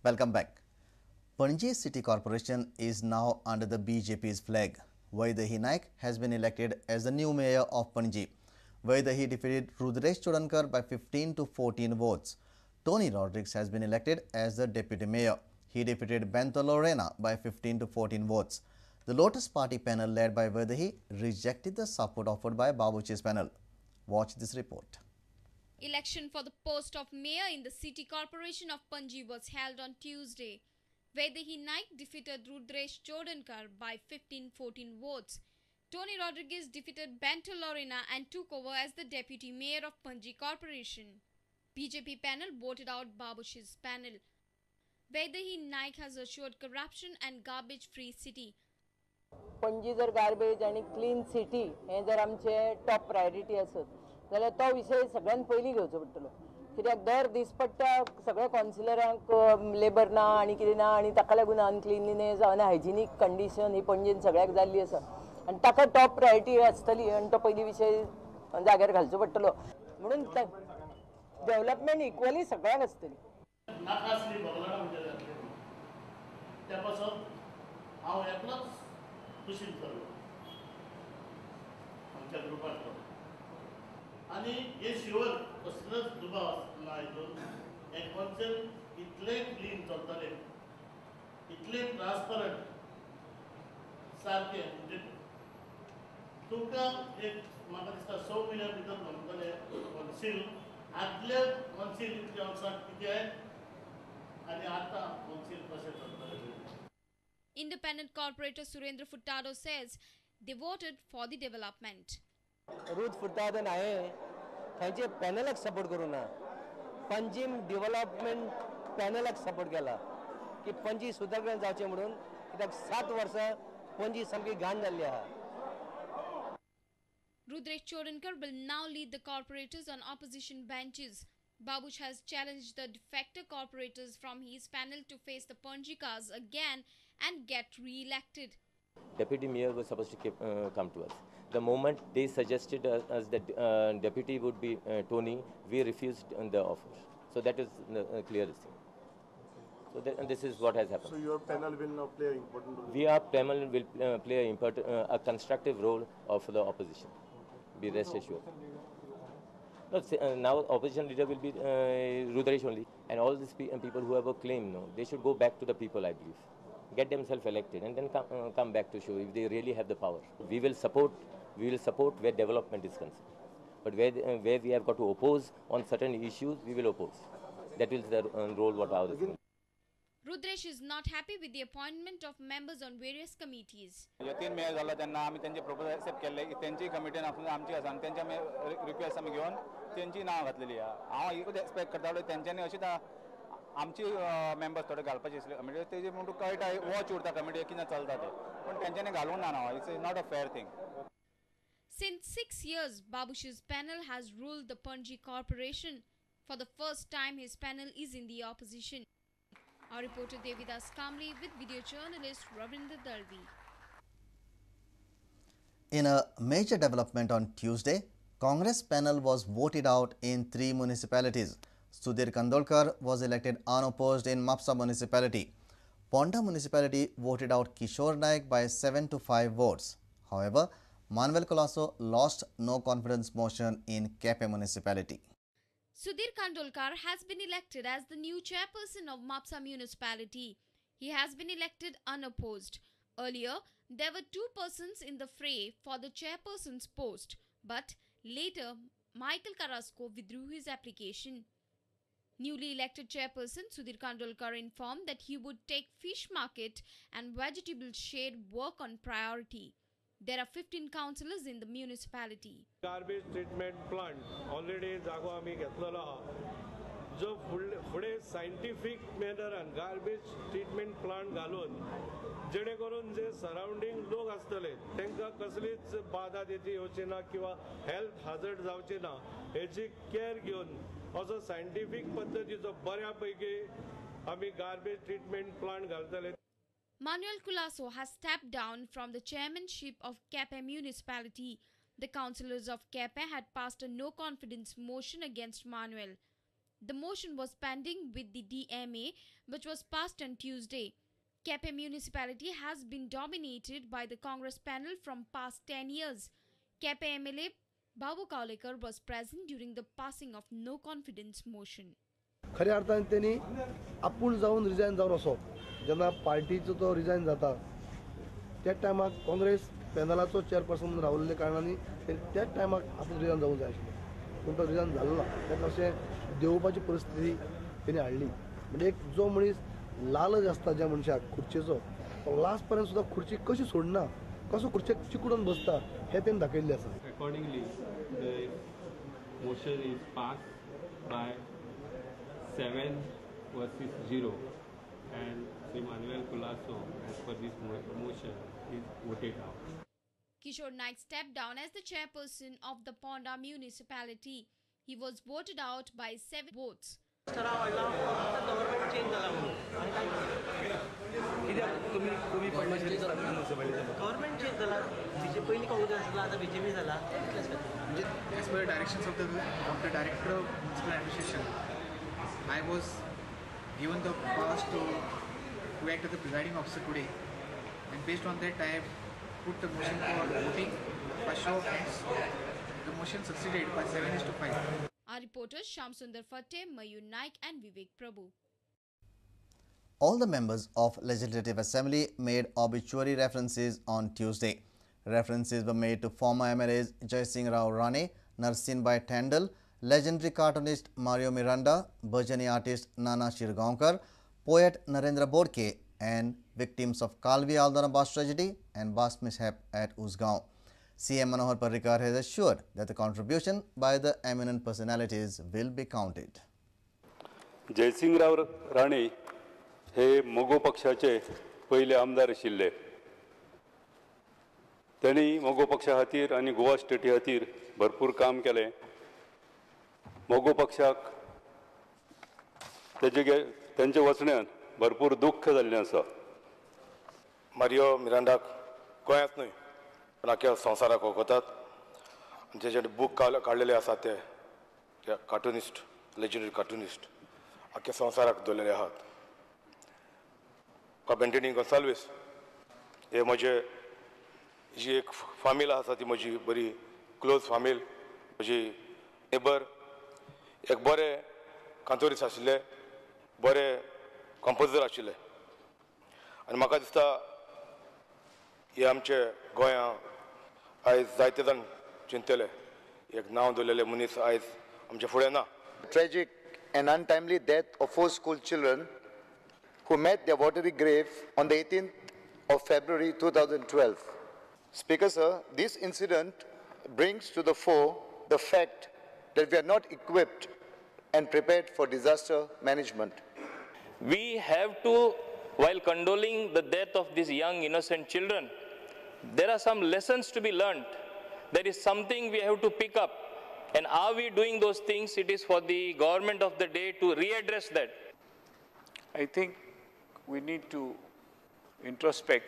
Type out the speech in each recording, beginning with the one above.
Welcome back. Panaji City Corporation is now under the BJP's flag. Vaidehi Naik has been elected as the new mayor of Panaji. Vaidehi defeated Rudresh Chodankar by 15 to 14 votes. Tony Rodrigues has been elected as the deputy mayor. He defeated Bento Lorena by 15 to 14 votes. The Lotus Party panel led by Vaidehi rejected the support offered by Babuch's panel. Watch this report. Election for the post of mayor in the City Corporation of Panaji was held on Tuesday. Vaidehi Naik defeated Rudresh Chodankar by 15-14 votes. Tony Rodrigues defeated Bento Lorena and took over as the deputy mayor of Panaji Corporation. BJP panel voted out Babush's panel. Vaidehi Naik has assured corruption and garbage-free city. Panaji जर garbage आनी clean city हें जर आमचें top priority आसत जाल्यार तो विशय सगळ्यान पयलीं घेवचो पडटलो. कित्याक दर दिसपट्ट्या सगळ्या कावन्सिलरांक लेबर ना आनी कितें ना आनी ताका लागून अनक्लिनलीनेस अनहायजिनीक कंडिशन ही पणजेन सगळ्याक जाल्ली आसा आनी ताका टॉप प्रायोरिटी आसतली आनी तो पयलीं विशय जाग्यार घालचो पडटलो. म्हणून डेव्हलपमेंट इक्वली सगळ्यांक आसतली. नाकासली बगलां म्हणजे जातली त्या पासून हांव एकलोच खुशीन जालो आमच्या ग्रुपांतलो आनी हे शिवर कसलोच दुबाव ना हितून हें कॉन्सिल इतलें क्लीन चलतलें, इतलें ट्रान्सपरंट सारकें, म्हणजे तुमकां एक म्हाका दिसता 6 म्हयन्या भितर जमतलें कॉन्सिल. आदले कॉन्सिल इतल्या वर्सां कितें आनी आतां कॉन्सिल कशें चलतलें. Independent corporator Surendra Furtado says they voted for the development. Ruth Furtado हांवें थंयचे पॅनलाक सपोर्ट करूं ना, पणजीम डेव्हलपमेंट पॅनलाक सपोर्ट केला की पणजी सुदारणा जावचें म्हणून. कित्याक 7 वर्सां पणजी सामकी घाण जाल्ली आहा. Rudresh Chodankar will now lead the corporators on opposition benches. Babush has challenged the defector corporators from his panel to face the Panjikars again and get re-elected. Deputy mayor was supposed to come to us. The moment they suggested us that deputy would be Tony, we refused the offer. So that is the clearest thing. So that, and this is what has happened. So your panel will now play an important role? We are panel will play an important, a constructive role of the opposition. Be rest assured. No, now opposition leader will be Rudresh only, and all these people who have a claim, no, they should go back to the people, I believe. Get themselves elected and then come back to show if they really have the power. We will support where development is concerned, but where we have got to oppose on certain issues, we will oppose. That is the role what ours is. Rudresh is not happy with the appointment of members on various committees. Yatin mayor झाला त्यांना आम्ही त्यांचे proposal accept केले, त्यांची committee आमची आसा आनी त्यांचे आमी रिक्वेस्ट आमी घेवन तेंची नांव घातलेली आहा. हांव एकूच एक्सपेक्ट करतालो तेंच्यांनी अशीच आमची मेंबर्स थोडे घालपाचे आसले कमिटी, तेजे म्हणून कळटा वॉच उरता कमिटी कितें चलता ते, पूण तेंच्यांनी घालूंक ना नांव. It's not a fair thing. Since 6 years, Babush's panel has ruled the Panaji Corporation. For the first time, his panel is in the opposition. Our reporter Devidas Kamli with video journalist Ravindra Dalvi. In a major development on Tuesday, Congress panel was voted out in 3 municipalities. Sudhir Kandolkar was elected unopposed in Mapsa municipality. Ponda municipality voted out Kishore Naik by 7 to 5 votes. However, Manuel Colasso lost no confidence motion in Kepe municipality. Sudhir Kandolkar has been elected as the new chairperson of Mapsa municipality. He has been elected unopposed. Earlier, there were 2 persons in the fray for the chairperson's post, but later Michael Carrasco withdrew his application. Newly elected chairperson Sudhir Kandolkar informed that he would take fish market and vegetable shade work on priority. There are 15 councillors in the municipality. Garbage treatment plant already जागो आमी घेतलेलो आहा, जो फुडें scientific मॅनरान garbage treatment plant घालून जेणे करून जे surrounding लोक आसतले तांकां कसलीच बाधा तेची येवची ना किंवा हेल्थ हाजर्ड जावची ना हेची केअर घेवन असो सायंटिफीक पद्दतीचो बऱ्या पैकी आमी गार्बेज ट्रिटमेंट प्लांट घालतले. Manuel Colasso has stepped down from the chairmanship of Kepe municipality. The councillors of Kepe had passed a no-confidence motion against Manuel. The motion was pending with the DMA, which was passed on Tuesday. Quepem municipality has been dominated by the Congress panel from past 10 years. Quepem MLA Babu Kavlekar was present during the passing of no confidence motion. खऱ्या अर्थान त्यांनी आपूण जावन resign जावन वचप, जेन्ना पार्टीचो तो resign जाता त्या टायमाक काँग्रेस पॅनलाचो चेअरपर्सन म्हणून रावल्ले कारणांनी त्याच टायमाक आपूण रिजायन जावंक जाय आशिल्लें, पूण तो रिजायन जालो ना. ताका अशें देंवपाची परिस्थिती तेणी हाडली. म्हणजे एक जो मनीस लालच आसता ज्या मनशाक खुर्चेचो, तो लास्ट पर्यंत सुद्दां खुर्ची कशी सोडना, कसो खुर्चेक चिकडून बसता हें तेणी दाखयल्लें आसा. Accordingly, the motion is passed by 7 versus 0 and Sri Manuel Colaco, as per this motion, is voted out. Kishore Naik stepped down as the chairperson of the Ponda municipality. He was voted out by 7 votes. Government change जाला, BJP Congress आसला, आतां BJP जाला. As per the directions of the Director of Municipal Administration, I was given the powers to act as the presiding officer today, and based on that I have put the motion for voting by show of hands. The motion succeeded by 7:5. Our reporters Sham Sundar Fatte, Mayur Naik and Vivek Prabhu. All the members of Legislative Assembly made obituary references on Tuesday. References were made to former MLAs Jaisingh Rao Rane, Narsingh Bhai Tandel, legendary cartoonist Mario Miranda, Bhajani artist Nana Shirgaonkar, poet Narendra Bodke, and victims of Kalvi Aldona bus tragedy and bus mishap at Usgaon. CM Manohar Parrikar has assured that the contribution by the eminent personalities will be counted. Jaisingrao Rane हे मगो पक्षाचे पयले आमदार आशिल्ले. त्यांनी मगो पक्षा खातीर आनी गोवा स्टेटी खातीर भरपूर काम केलें. मगो पक्षाक तेंच्या वचण्यान भरपूर दुख्ख जाल्लें आसा. मारियो मिरांडाक गोंयांत न्हय पण आख्या संवसाराक वळखतात आनी तेजे बूक काडलेले आसा ते कार्टुनिस्ट, लेजंडरी कार्टुनिस्ट आख्या संवसाराक दवरलेले आहात. बाब एंटनी गोन्साल्वीस हे म्हजे जी एक फामील आसा ती म्हजी बरी क्लोज फामील, म्हजी नेबर, एक बरे कांतोरीस आशिल्ले, बरे कंपोजर आशिल्ले आनी म्हाका दिसता हे आमचे गोंया आयज जायते जाण चिंतले, एक नांव दवरलेले मनीस आयज आमचे फुडें ना. Tragic and untimely death of 4 school children who met their watery grave on the 18th of February 2012. Speaker sir, this incident brings to the fore the fact that we are not equipped and prepared for disaster management. We have to, while condoling the death of these young innocent children, there are some lessons to be learnt. There is something we have to pick up. And are we doing those things? It is for the government of the day to readdress that. I think we need to introspect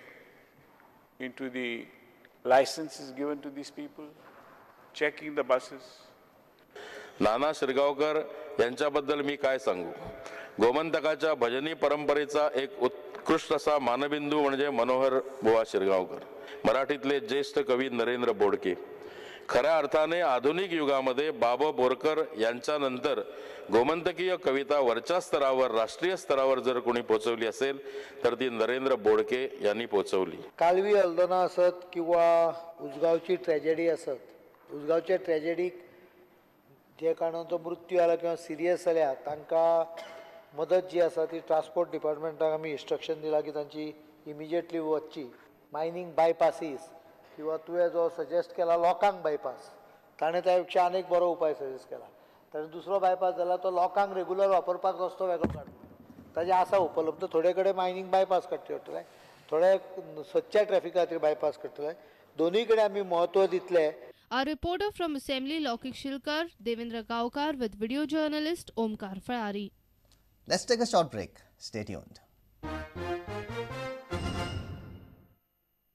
into the licenses given to these people, checking the buses. Nana Shirgaonkar यांच्याबद्दल मी काय सांगू. गोमंतकाच्या भजनी परंपरेचा एक उत्कृष्ट असा मानबिंदू म्हणजे मनोहर बुवा शिरगावकर. मराठीतले ज्येष्ठ कवी नरेंद्र बोडके. खऱ्या अर्थाने आधुनिक युगामध्ये बाबा बोरकर यांच्यानंतर गोमंतकीय कविता वरच्या स्तरावर, राष्ट्रीय स्तरावर जर कोणी पोचवली असेल तर ती नरेंद्र बोडके यांनी पोचवली. कालवी अल्दोना असत किंवा उजगावची ट्रॅजेडी असत, उजगावच्या ट्रॅजेडीक जे कारणान तो मृत्यू जाला किंवा सिरियस जाल्या तांकां मदत जी आसा ती ट्रान्सपोर्ट डिपार्टमेंटाक आमी इन्स्ट्रक्शन दिलां की तांची इमिजिएटली वचची. मायनींग बायपासीस किंवा तुवें जो सजेस्ट केला लोकांक बायपास, ताणें त्या पेक्षा आनीक बरो उपाय सजेस्ट केला. ताणें दुसरो बायपास जाला तो लोकांक रेगुलर वापरपाक रस्तो वेगळो काडलो, ताजे आसा उपलब्ध. थोडे कडेन मायनींग बायपास काडचे पडटले, थोडे सदच्या ट्रॅफिका खातीर बायपास करतले. दोनूय कडेन आमी म्हत्व दितले. Our reporter from Assembly Laukik Shilkar, Devendra Gaokar with video journalist Omkar Ferrari. Let's take a short break. Stay tuned.